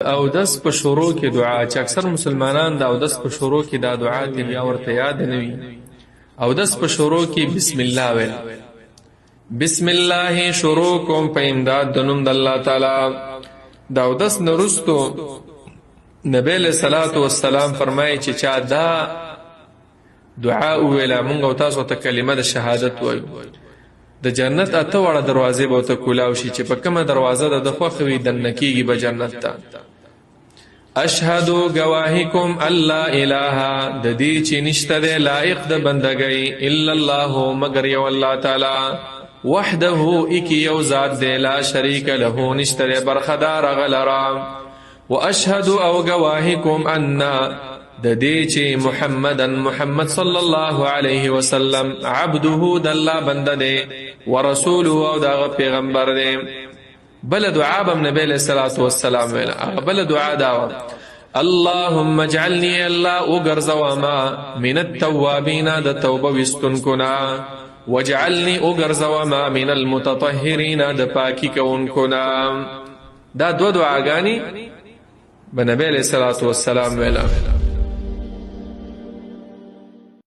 اودس په شروع کې دعا، چې اکثر مسلمانان د اودس په شروع کې دا دعا ته بیا ورته یاد نه وي. اودس په شروع کې بسم الله ویل. بسم الله شروع کوم په امداد د نوم د الله تعالی. د اودس نه وروسته نبی له صلوات و سلام فرمایي چې چا دا دعا وویله، مونږ او تاسو ته کلمه د شهادت وایو، د جنت اته واړه دروازې به ورته کولاو شي، چې په کومه دروازه د خوښ وي دننه کېږي به جنت ته. اشهد گواهی کوم الله اله، د دې چې نشته دی لایق د بندګۍ الا الله مگر یو الله تعالی، وحده اکی یو ذات دی، لا شریک له نشته دی برخدار غلرا. واشهد او گواهی کوم ان د دې چې محمدن محمد صلی الله علیه وسلم عبده د الله بنده دی ورسوله او دغه پیغمبر دی. بل دعا بم نبی علیہ الصلوۃ والسلام ویله. هغه بل دعا دا و، اللهم اجعلني الله وګرځوا ما من التوابین د توبه وستونکو نه، واجعلني وګرځوا ما من المتطهرین د پاکي کوونکو نه. دا دوه دعاګانې به نبی علیہ الصلوۃ والسلام ویله.